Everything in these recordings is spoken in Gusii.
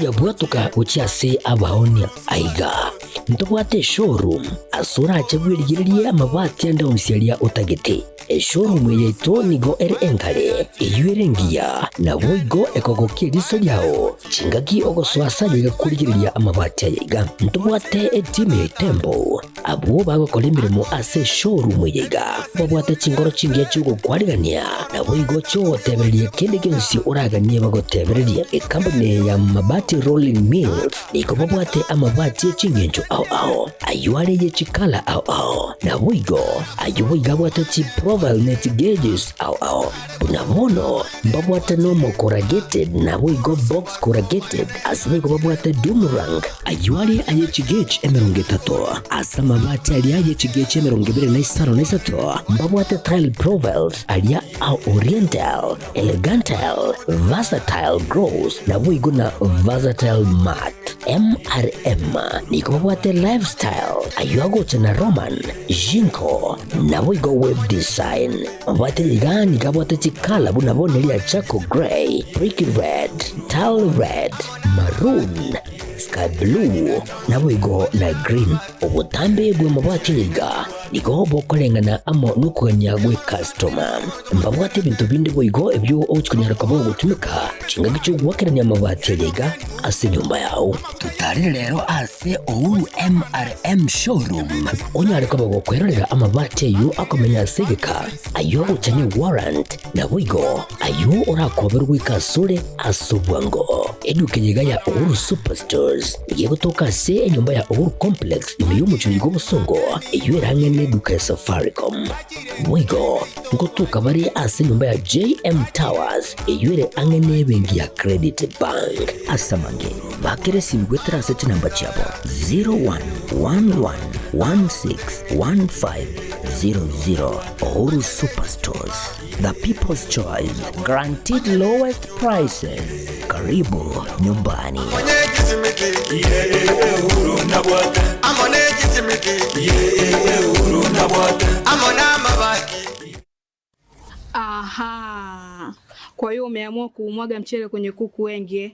Yabwatoka gochia ase abaoonia. Aiga ntobwate eshowroom ase orache bwerigererie amabati ande onsi aria otagete. Eshowroom eye yaito nigo ere engare, eyio ere engiya, naboigo ekogokia eriso riao chingaki ogosoa ase aye iga korigereria amabati aya iga. Ntobwate etimu ya Itembo Abwo bagokora emeremo ase eshowroom eye iga babwate chinkoro chingiya chi'ogokwarigania, naboigo chi'ogotebereria kende gionsi oraganie bagotebererie. Ekampuni eye ya Mabati Rolling Mills nigo babwate amabati e chingencho ao ao, ayio are ye chikala ao ao, naboigo ayio boigo abwate chiprofile ne chigauges ao ao. Buna bono mbabwate normal corrugated naboigo box corrugated, ase boigo babwate doomerang, Ayio are aye chigech 30, ase amabati aria aye chigech 23 mbabwate tile profiles aria a oriental, elegantile, versatile gross, naboigo na versatile matte. MRM nigo babwate lifestyle, ayio agocha na Roman, Jinko, naboigo web design. Mabwate iga nigo abwate chikala buna bono eria charcoal grey, brick red, tile red, maroon, sky blue, naboigo na green. Obotambe bw'amabati aya iga nigo bokoreng'ana amo nokogania gw'ekastoma. Mbabwate ebinto binde boigo ebio ogochia konyara koba ogotumeka chingaki chi'ogoakerania amabati aya iga ase enyomba yao. Totarere rero ase Uhuru MRM Showroom onyare koba gokwerorera amabati ayio akomenya ase egeka, ayio agocha ne warrant, Naboigo ayio orakoberwe goika asore ase obwango. Eduka eye iga ya Uhuru Superstores nigo egotoka ase enyomba ya Uhuru Complex ime y'omochie oyo bw'obosongo, eyio ere ang'e n'eduka ya Safaricom. Boigo ngotoka bare ase enyomba ya JM Towers eyio ere ang'e n'ebenki ya Credit Bank. Ase amange, bakera esimi goetera ase chinamba chiabo 0111161500. Uhuru Superstores, the people's choice, guaranteed lowest prices. Karibu nyumbani. Aha. Kwa hiyo umeamua kuumwaga mchele kwenye kuku wengi eh?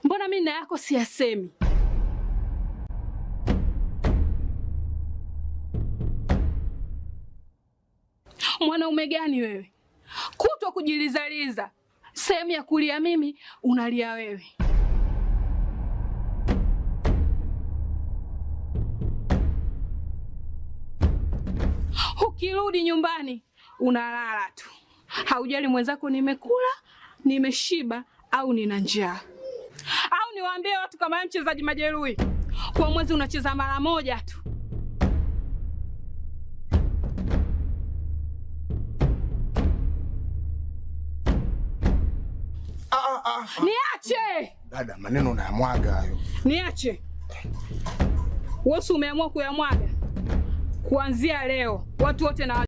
Mbona mimi na yako siyasemi? Mwanaume gani wewe? Kutwa kujilizaliza, sehemu ya kulia mimi unalia wewe. Ukirudi nyumbani unalala tu, haujali mwenzako nimekula, nimeshiba au nina njaa. Au niwaambie watu kama wewe mchezaji majeruhi, kwa mwezi unacheza mara moja tu. Niache! Dada, maneno unayamwaga hayo. Niache. Wewe umeamua kuyamwaga. Kuanzia leo watu wote na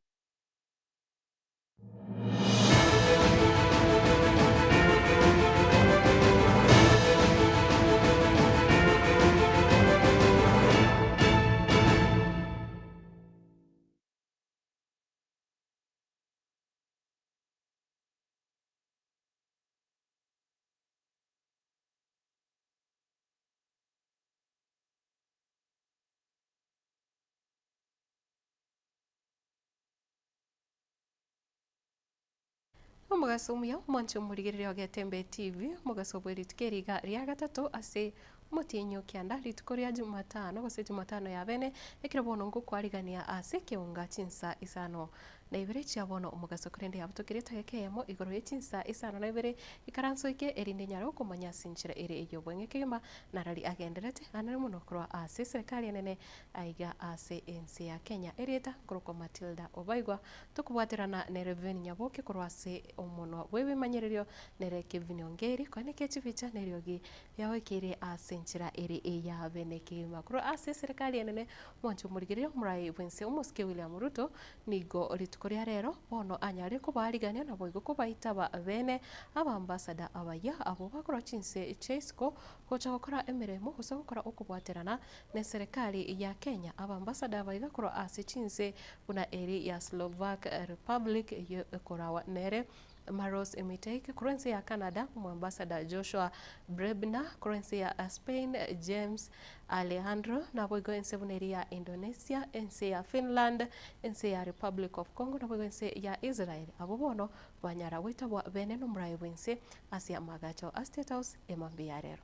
Omogaso omuya omwanche omorigereria o Getembe TV, omogaso bwe rituko eri iga ria gatato ase omotienyi o kianda, rituko ria Jumatano gose Jumatano ya bene, ekero bono ngokwarigania ase ekeunga chinsa isano na ibere chia bono omogaso korende yabutokeire etageka eyemo igoro ye chinsa isano na ibere, ikaranso eke erinde nyare okomanya ase enchera ere ey'obweng'e kegima narari agenderete anene mono korwa ase eserekari enene aiga ase ense ya Kenya. Erieta nkorokwa Matilda Obaigwa Tokobwaterana nere Veni Nyaboke korwa ase omonwa bw'ebimanyererio, nere Kevin Ongeri, koenekia chibicha na eriogi riagoikeire ase enchera ere eya bene kegima. Korwa ase eserekari enene, mwanche omorigereria omorai bw'ense omosike William Ruto, nigo rituko ria rero bono anyare kobaarigania naboigo kobaitaba bene abambasada abayia abwo bakorwa chinse chia isiko gocha gokora emeremo gose gokora okobwaterana Neserekari ya Kenya, abambasada abaiga korwa ase chinse buna eri ya Slovak Republic eyio ekorawa nere. Maros Mitei korwa ense ya Canada, Omoambassador Joshua Brebner korwa ense ya Spain, James Alejandro naboigo ense buna eria ya Indonesia, ense ya Finland, ense ya Republic of Congo naboigo ense ya Israel. Abwo bono banyara goitabwa bene nomoraai bw'ense ase amagacho a State House emambia ya rero.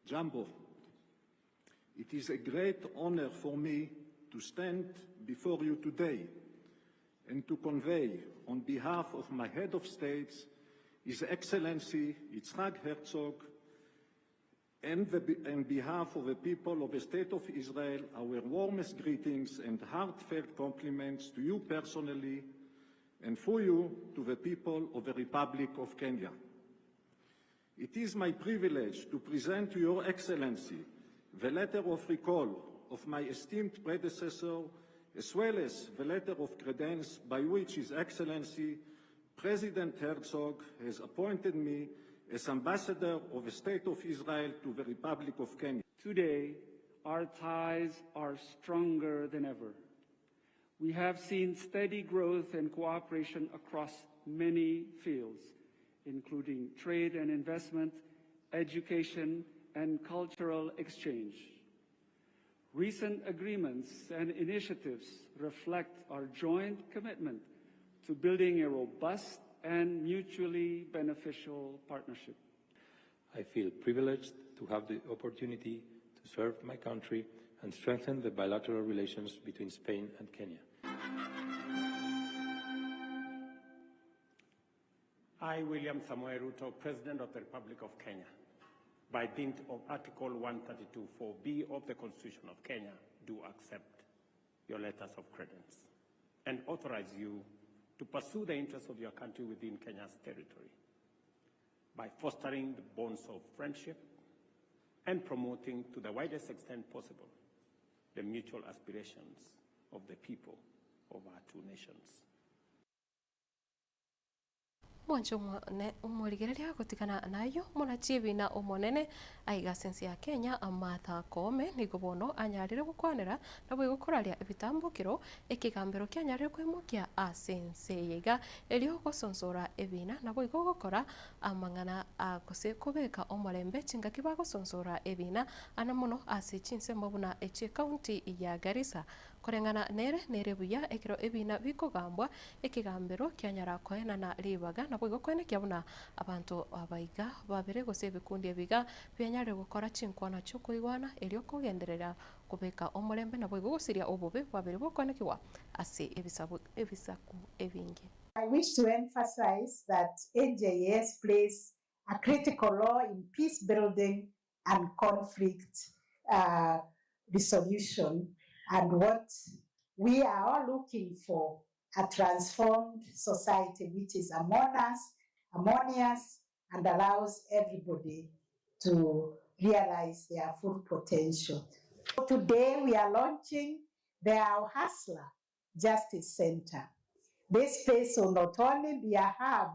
Jambo. It is a great honor for me to stand before you today and to convey on behalf of my head of states, His Excellency Yitzhak Herzog, and the, on behalf of the people of the State of Israel, our warmest greetings and heartfelt compliments to you personally and for you to the people of the Republic of Kenya. It is my privilege to present to Your Excellency the letter of recall of my esteemed predecessor, as well as the letter of credence by which His Excellency President Herzog has appointed me as ambassador of the State of Israel to the Republic of Kenya. Today, our ties are stronger than ever. We have seen steady growth and cooperation across many fields, including trade and investment, education, and cultural exchange. Recent agreements and initiatives reflect our joint commitment to building a robust and mutually beneficial partnership. I feel privileged to have the opportunity to serve my country and strengthen the bilateral relations between Spain and Kenya. I, William Samoei Ruto, President of the Republic of Kenya, by dint of Article 132.4b of the Constitution of Kenya, do accept your letters of credence and authorize you to pursue the interests of your country within Kenya's territory by fostering the bonds of friendship and promoting to the widest extent possible the mutual aspirations of the people of our two nations. Mwanche omone omorigereria gotigana nayio omonachi ebina omonene aiga ase ense ya Kenya Martha Koome nigo bono anyarire gokwanera naboigo koraria ebitambokero ekegambero kianyarire koimokia ase ense eye iga erio gosonsora ebina naboigo gokora amang'ana gose kobeka omorembe chingaki bagosonsora ebina ana mono ase chinsemo buna echie county ya Garissa. Koreng'ana nere, nere buya ekero ebina bikogambwa, ekegambero kianyara koenana ribaga, naboigo koenekia buna abanto abaiga babere gose ebikundi ebiga bianyare gokora chinkwana chi'okoigwana erio kogenderera kobeka omorembe naboigo gosiria obobe bwabere bokoenekigwa ase ebisaku ebinge. I wish to emphasize that AJS plays a critical role in peace building and conflict resolution, and what we are all looking for, a transformed society which is harmonious, harmonious and allows everybody to realize their full potential. Today we are launching the Al Haslah Justice Center. This space will not only be a hub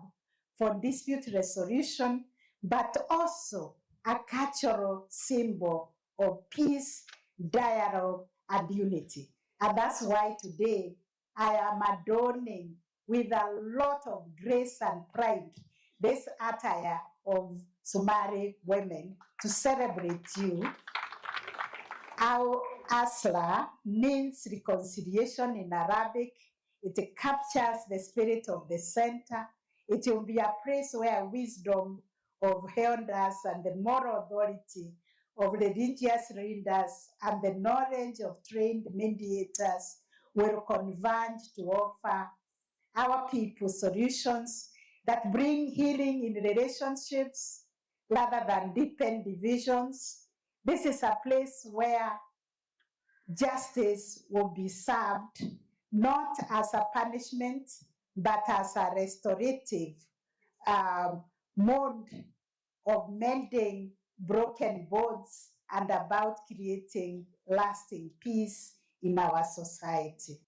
for dispute resolution, but also a cultural symbol of peace, dialogue, and unity. And that's why today I am adorning with a lot of grace and pride this attire of Somali women to celebrate you. Al Asla means reconciliation in Arabic. It captures the spirit of the center. It will be a place where wisdom of elders and the moral authority of religious leaders and the knowledge of trained mediators will converge to offer our people solutions that bring healing in relationships rather than deepen divisions. This is a place where justice will be served not as a punishment, but as a restorative mode of mending broken bonds and about creating lasting peace in our society.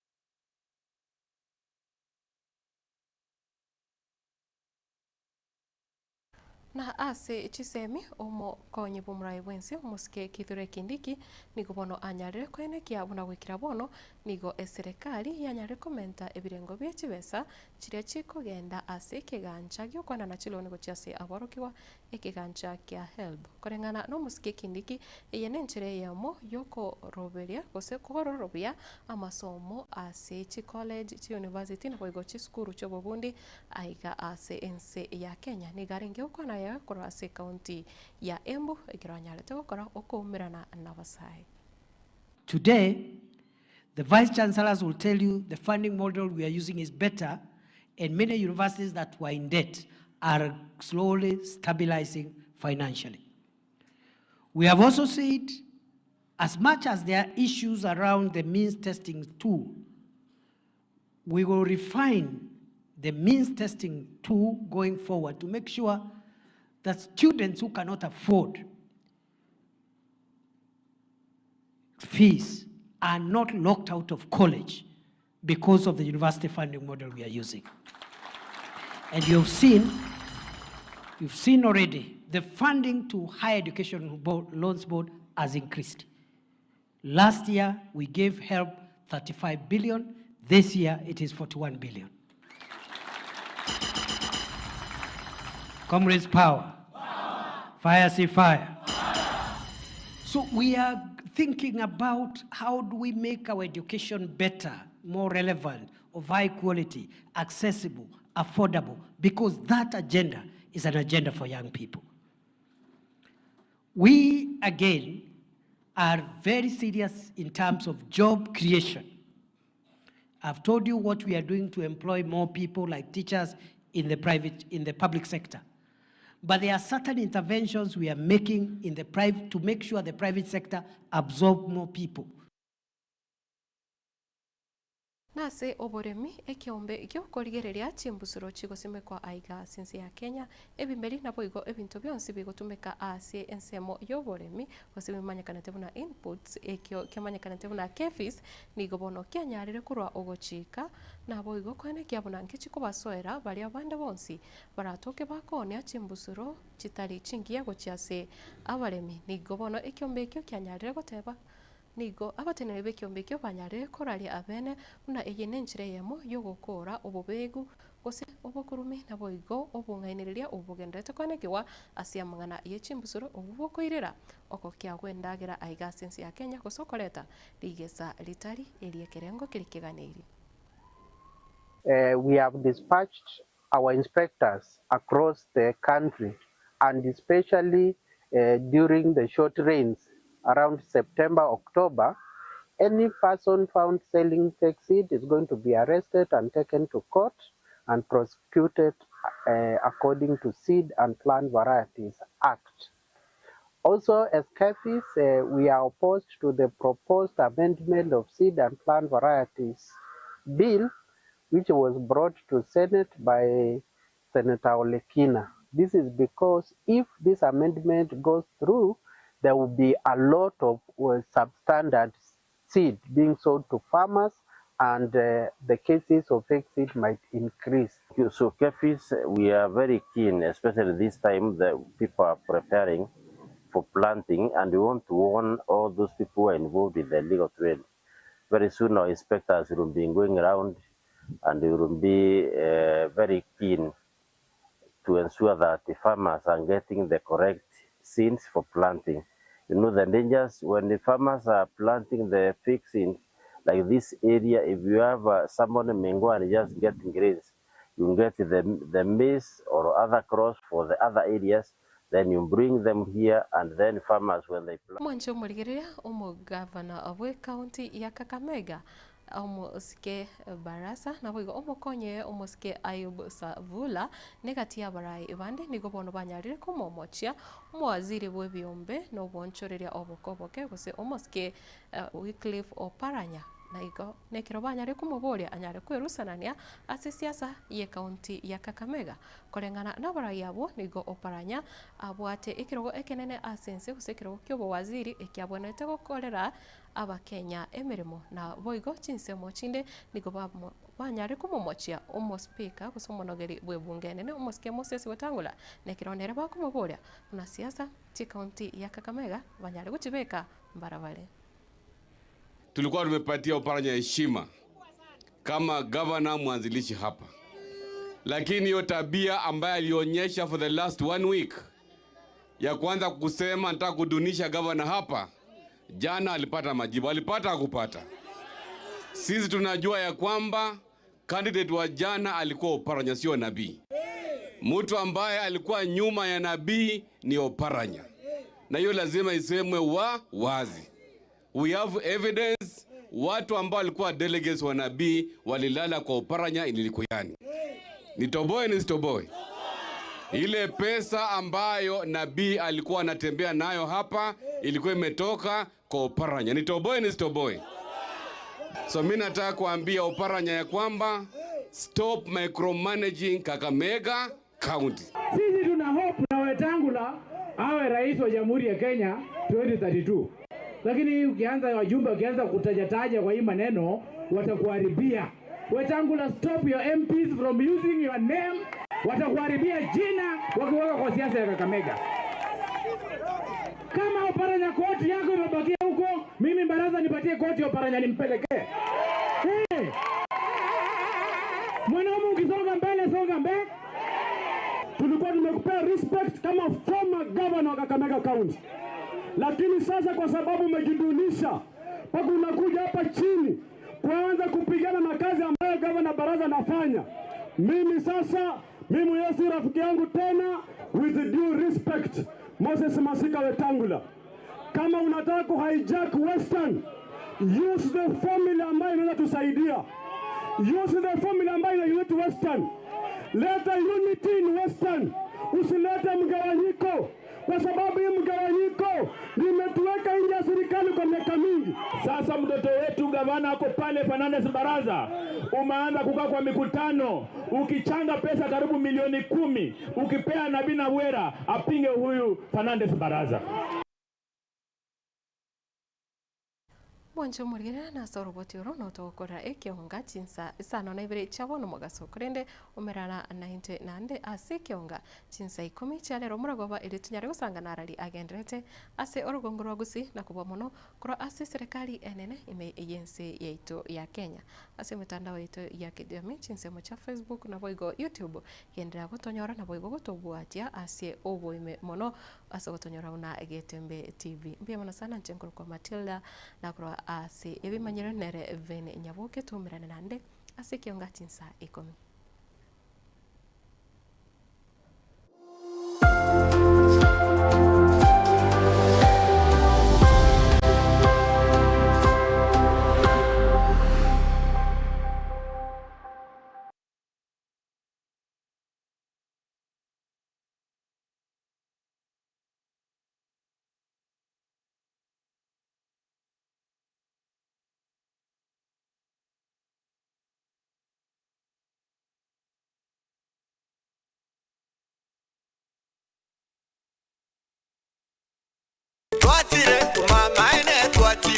Na ase chisemi, omokonyi bw'omorai bw'ense, omosike Kithure Kindiki, nigo bono anyarire koenekia buna goikera bono nigo eserekari yanyarire komenta ebirengo bie chibesa chiria chikogenda ase ekegancha gi'okwanana chiloni gochia ase aborokigwa ekegancha kia HELB. Koreng'ana nomosike Kindiki, eye nenchera eyemo yokoroberia gose kororobia amasomo ase chicollege, chiuniversity naboigo chisukuru chiobobundi Aiga ase ense ya Kenya nigo arenge gokwana aya korwa ase ekaunti ya Embu ekero anyarete gokora okoumerana n'abasae. Today, the vice chancellors will tell you the funding model we are using is better and many universities that were in debt are slowly stabilizing financially. We have also said as much as there are issues around the means testing tool, we will refine the means testing tool going forward to make sure that students who cannot afford fees are not locked out of college because of the university funding model we are using. And you've seen, you've seen already the funding to higher education board, loans board has increased. Last year, we gave help 35 billion. This year, it is 41 billion. Comrades, power. power. Fire, see fire. fire. So we are thinking about how do we make our education better, more relevant, of high quality, accessible, affordable, because that agenda is an agenda for young people. We, again, are very serious in terms of job creation. I've told you what we are doing to employ more people like teachers in the private, in the public sector. But there are certain interventions we are making in the private to make sure the private sector absorb more people. Nase oboremi, ekeombe gi'okorigereria chimbusuro chigosimekwa aiga ase ense ya Kenya, ebimeri naboigo ebinto bionsi bigotumeka ase ensemo y'oboremi gose bimanyekanete buna inputs, ekio kemanyekanete buna KEPHIS, nigo bono kianyarire korwa ogochika naboigo koenekia buna nkechi kobasoera baria bande bonsi baratoke bakoonia chimbusuro chitari chingiya gochia ase abaremi. Nigo bono ekeombe ekio kianyarire goteba Nigo abateneneri b'ekeombe ekio banyarire koraria abene buna eye nenchera eyemo y'ogokoora obobegu, gose obokurumi, naboigo obong'ainereria obo bogendererete koenekigwa ase amang'ana ye chimbusuro obwo bokoirera ogokia gw'endagera aiga ase ense ya Kenya gose okoreta rigesa ritari eri'ekerengo keria keganeirie. We have dispatched our inspectors across the country and especially during the short rains around September, October, any person found selling fake seed is going to be arrested and taken to court and prosecuted according to Seed and Plant Varieties Act. Also, as KEPHIS, we are opposed to the proposed amendment of Seed and Plant Varieties Bill, which was brought to Senate by Senator Olekina. This is because if this amendment goes through, there will be a lot of substandard seed being sold to farmers, and the cases of fake seed might increase. So KEPHIS, we are very keen, especially this time that people are preparing for planting, and we want to warn all those people who are involved in the illegal trade. Very soon our inspectors will be going around and we will be very keen to ensure that the farmers are getting the correct seeds for planting. You know the dangers when the farmers are planting the fake seeds, like this area, if you have someone in Mengo and just getting grains, you get the maize or other crops for the other areas, then you bring them here, and then farmers when they plant. Mwanche omorigereria omogavana bw'ecounty ya Kakamega omosike Barasa naboigo omokonye omosike Ayub Savula negati y'abarai bande nigo bono banyarire komomochia omowaziri bw'ebiombe na obonchoreria oboke oboke gose omosike Wycliffe Oparanya. Na igo nekero banyare komoboria anyare kwerusanania ase siasa y'ekaunti ya Kakamega. Koreng'ana nabarai abwo nigo Oparanya abwate ekerogo ekenene ase ense gose ekerogo ki'obowaziri ekiabwenerete gokorera Abakenya emeremo na boigo chinsemo chinde nigo banyare komomochia omospika gose omonogeri bw'ebunge enene omosike Moses Wetangula nekero nere bakomoboria buna siasa chi'ekaunti ya Kakamega banyare gochibeka mbarabare. Tulikuwa tumepatia Oparanya heshima kama gavana mwanzilishi hapa, lakini hiyo tabia ambayo alionyesha for the last one week ya kuanza kusema nataka kudunisha gavana hapa, jana alipata majibu. Alipata hakupata? Sisi tunajua ya kwamba candidate wa jana alikuwa Oparanya, sio Nabii. Mtu ambaye alikuwa nyuma ya Nabii ni Oparanya, na hiyo lazima isemwe wa wazi. We have evidence. Watu ambao walikuwa delegates wa Nabii walilala kwa Oparanya Likuyani. Nitoboe nisitoboe? Ile pesa ambayo Nabii alikuwa anatembea nayo hapa ilikuwa imetoka kwa Oparanya. Nitoboe nisitoboe? So mimi nataka kuambia Oparanya ya kwamba stop micromanaging Kakamega County. Sisi tuna hope na Wetangula awe rais wa Jamhuri ya Kenya 2032. Lakini ukianza wajumbe ukianza kutajataja kwa hii maneno watakuharibia. Wetangula, stop your MPs from using your name. Watakuharibia jina wakiweka kwa siasa ya Kakamega. Kama Oparanya koti yako imebakia huko, mimi baraza nipatie koti ya Oparanya nimpelekee. Hey! Mwanaume ukisonga mbele, songa mbele. Tulikuwa tumekupea respect kama former governor wa Kakamega County, lakini sasa kwa sababu umejidunisha mpaka unakuja hapa chini kuanza kupigana na kazi ambayo gavana Baraza anafanya. Mimi sasa, mimi yeye si rafiki yangu tena. With due respect, Moses Masika Wetangula, kama unataka kuhijack Western, use the formula ambayo inaweza tusaidia. Use the formula ambayo ina unite Western. Leta unity in Western, usilete mgawanyiko, kwa sababu hii mgawanyiko limetuweka nje ya serikali kwa miaka mingi. Sasa mtoto wetu gavana ako pale Fernandes Baraza, umeanza kukaa kwa mikutano ukichanga pesa karibu milioni 10 ukipea Nabii Nabwera apinge huyu Fernandes Baraza. Mwanche omorigereria nase oroboti oro notogokorera ekeonga chinsa isano na ibere chia bono mogaso, korende omerana naintwe naende ase ekeonga chinsa ikomi chia rero omorogoba erio tonyare gosangana arari agenderete ase orogongo rwa Gusii na kobua mono korwa ase eserekari enene ime y'ense yaito ya Kenya. Ase emetandao yaito ya kijamii chinsemo chia Facebook naboigo YouTube genderera gotonyora naboigo gotobwatia ase oboime mono Ase ogotonyora buna Getembe TV. Mbuya mono sana inche nkorokwa Matilda nakorwa ase ebimanyero nere Vene Nyaboke toumerane naende ase ekionga chinsa ikomi.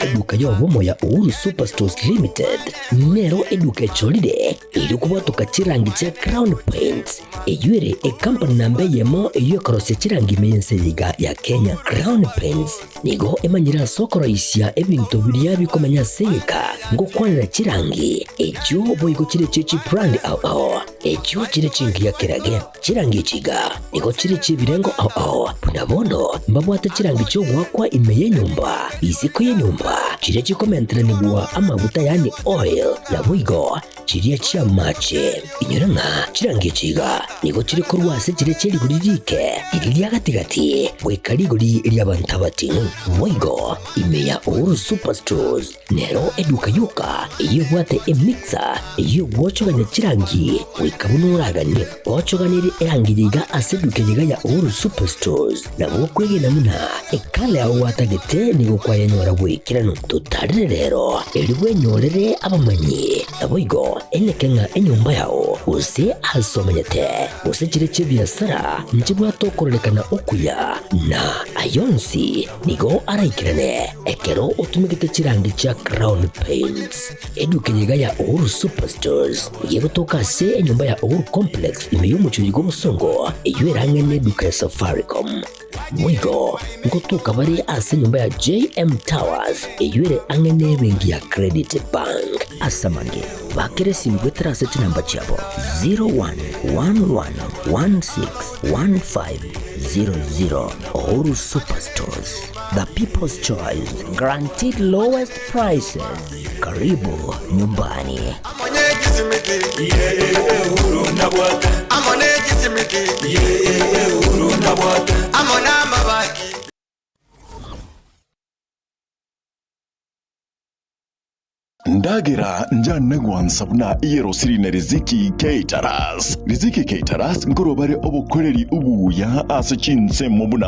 Eduka y'obomo ya Uhuru Superstores Limited nero eduka echorire erio kobwatoka chirangi chia Crown Paints eyio ere ekampani namba eyemo eyio ekorosia chirangi ime y'ense eye iga ya Kenya. Crown Paints nigo emanyire ase okoroisia ebinto biria bikomenya ase egeka ngokwanera chirangi echio boigo chire chie chibrand ao ao echio chire chingiya kerage. Chirangi echi iga nigo chire chi'ebirengo ao ao, buna bono mbabwate chirangi chi'ogoakwa ime y'enyomba, isiko y'enyomba, chiria chikomenteranigwa amaguta yaani oil, naboigo. Chiria chi'amache. Inyora ng'a chirangi echi iga nigo chire korwa ase chiria chie rigori riike, riria ria gati-gati, goika rigori ri'abanto abating'u. Boigo, ime ya Uhuru Superstores nero eduka yoka eyio ebwate emixer eyio egwochogania chirangi goika buna oraganie. Gochoganerie erangi eye iga ase eduka eye iga ya Uhuru Superstores, nabo okwegena buna ekala yao gwatagete nigo kwayenyora boikeranu. Totarere rero, erio bwenyorere abamanyi, naboigo eneke ng'a enyomba yao, gose aase omenyete, gose chire chi'ebiasara nchibwate okororekana okuya, na ayonsi nigo araikerane ekero otumegete chirangi chia Crown Paints. Eduka eye iga ya Uhuru Superstores nigo egotoka ase enyomba ya Uhuru Complex ime y'omochie oyo bw'obosongo, eyio erang'ane eduka ya Safaricom. Boigo ngotoka bare ase enyomba ya JM Towers eyio ere ang'e n'ebenki ya Credit Bank. Ase amange, bakera esimi goetera ase chinamba chiabo 0111161500. Uhuru Superstores, the people's choice, guaranteed lowest prices. Karibu nyumbani. Ndagera njane gwansa buna eyerosiri na Riziki Caterers. Riziki Caterers nkorwa bare obokoreri obuya ase chinsemo buna.